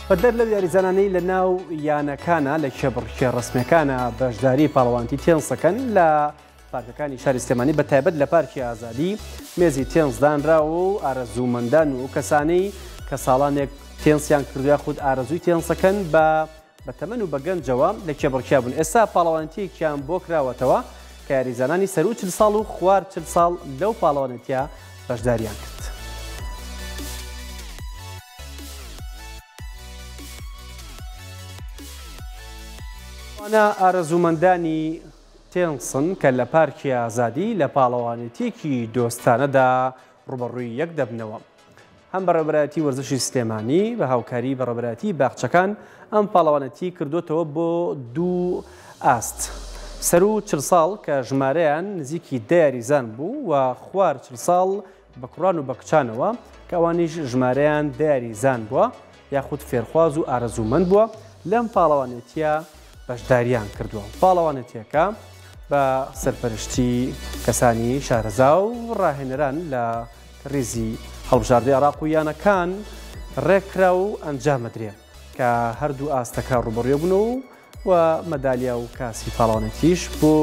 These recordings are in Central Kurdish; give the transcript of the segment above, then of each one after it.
بەدەر لەو یاریزانانەی لە ناو یانەکانە لە کێبڕکێ ڕەسمیەکانە بەشداری پاڵەوانتی تێنسەکەن، لە پارکەکانی شاری سلێمانی بە تایبەت لە پارکی ئازادی مێزی تێنس دانراوە و ئارەزوومەندان و کەسانەی کە ساڵانێک تێنسیان کردو یاخود ئارەزووی تێنسەکەن بە بە تەمەن و بە گەنجەوە لە کێبڕکیا بوون، ئێستا پاڵەوانێتییەکیان بۆ کراوەتەوە کە یاریزانانی سەروو 40 ساڵ و خوار 40 ساڵ لەو پاڵەوانێتییە بەشداریان کرد. ئەوانە ئارەزوومەندانی تێنسن کە لە پارکی ئازادی لە پاڵەوانێتییەکی دۆستانەدا ڕووبەڕووی یەک دەبنەوە. هەم بەڕێوەبەرایەتی وەرزشی سلێمانی بە هاوکاری بەڕێوەبەرایەتی باخچەکان ئەم پاڵەوانێتی کردووەتەوە بۆ دوو ئاست سەروو 40 ساڵ کە ژمارەیان نزیکی دە یاریزان بوو و خوار 40 ساڵ بە کوڕان و بە کچانەوە کە ئەوانیش ژمارەیان دە یاریزان بووە یاخود فێرخواز و ئارەزوومەند بووە لەم پاڵەوانێتیە بەشداریان کردووە. پاڵەوانێتیەکە بە سەرپەرشتی کەسانی شارەزا و ڕاهێنەران لە ڕیزی هەڵبژاردەی عێراق و یانەکان ڕێکخرا و ئەنجامەدرێ کە هەردوو ئاستەکە ڕووبەڕووی بوونەوە و مەدالیا و کاسی پاڵەوانێتیش بۆ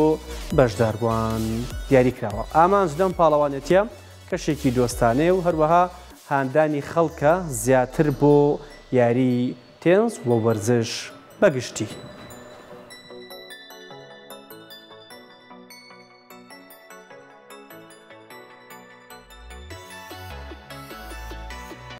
بەشداربووان دیاریکراوە. ئامانج لەم پاڵەوانێتیە کەشێکی دۆستانەیە و هەروەها هاندانی خەڵکە زیاتر بۆ یاریی تێنس و وەرزش بە گشتی.